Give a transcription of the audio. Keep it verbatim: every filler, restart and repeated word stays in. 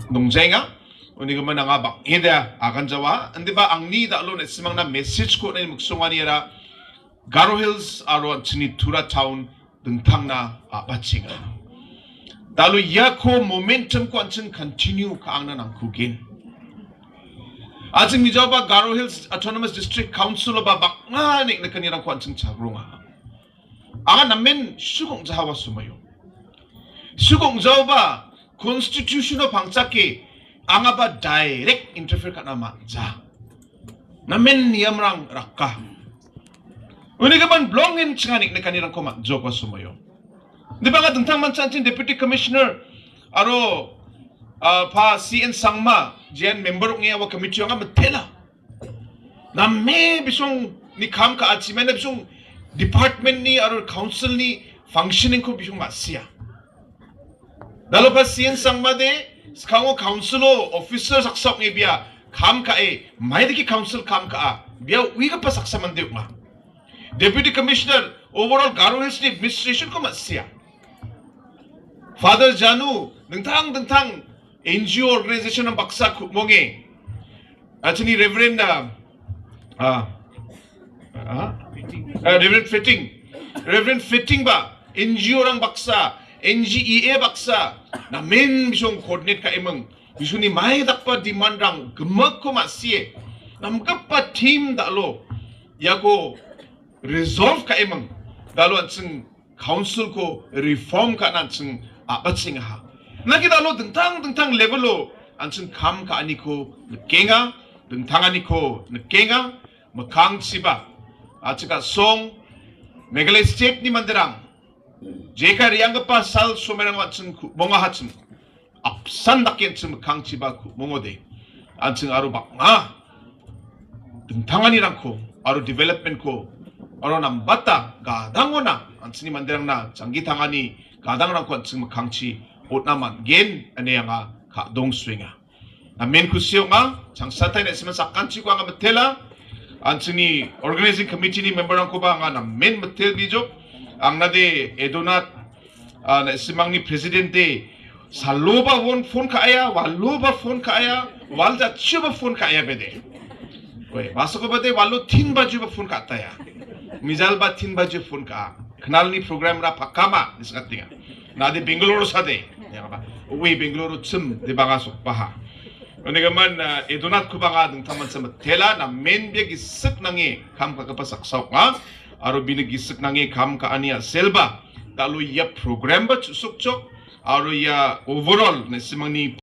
nongjaenga. Unigimin anga bang·ede aganjawa. Indiba angni dal·o nesimangna message-ko on·e miksonganiara Garo Hills aro an·chingni Tura Town dingtangna a·bachenga. Dal·o iako momentum-ko an·ching continue ka·angna nangkugen. An·ching mijaoba Garo Hills Autonomous District Council-oba bang·a neng·nikanirangko an·ching chagronga. Anga namen sugong·jahawa sumayo. Sugong·jaoba Constitution-o pangchake angaba direct interfere ka·na man·ja. Namen niamrang raka. Unigimin bilongen chinga neng·nikanirangko man·jokoba sumayo. Indiba anga dingtang mancha an·ching Deputy Commissioner aro, ah, pa C N Sangma, jean member ong·e ua committee-o anga mitela. Name bisongni kam ka·achi, mane bisong department-ni aro council-ni functioning-ko bisong ma·sia. Dal·o pa C N Sangmade, skango council-o officer saksa ong·e bia kam ka·e, maidake council kam ka·a, bia uigipa saksa mande ong·a. Deputy Commissioner, overall Garo Hills-ni administration-ko ma·sia. Father Janu, dingtang dingtang N G O organization-rang baksa ku·monge. An·chingni Reverend, ah, ah, ah, ah, Reverend Fitting. Reverend Fitting ba, N G O-rang baksa, N G E A baksa, namen bisong coordinate ka·eming. Bisongni maidakgipa demand-rang gimikko ma·sie. Namgipa team dal·o, iako resolve ka·eming. Dal·o an·ching council-ko reform ka·na an·ching a·bachengaha. Nangke dal·o dingtang dingtang level-o an·ching kam ka·aniko nikenga, dingtanganiko nikenga, mikkangchiba. A·chik a·song Meghalaya state-ni manderang, jeka re·anggipa sal somoirango an·ching ku-, mongahachim. Apsan dake an·ching mikkangchiba ku-, mongode. An·ching aro bang·a dingtanganirangko aro development-ko aro nambata gadangona an·chingni manderangna janggi tangani gadangrangko an·ching mikkangchi on·na man·gen ine anga ka·dongsuenga. Namen kusi ong·a, changsatai na·simang sakanchiko anga mitela. An·chingni organizing committee-ni member-rangkoba anga namen mitel bijok. Angnade Edonat, ah, na·simangni president de saloba won phone ka·aia, waloba phone ka·aia, wal jatchioba phone ka·aia bede. Oi, basakoba de walo tin bajioba phone ka·taia. Mijalba tin bajio phone ka·a. Knalni program-ra pakama, disakatenga. Nade Bangalore sade. Ya, ba. Ui, Bangalore chim, de banga sokbaha. Unigimin, ah, Edonat-koba anga dingtang mancha mitela, namen bia gisik nange kam ka·gipa saksa ong·a. Aro bini gisik nange kam ka·ani a·selba. Dal·o ia program-ba chu·sokchok. Aro ia overall, na·simangni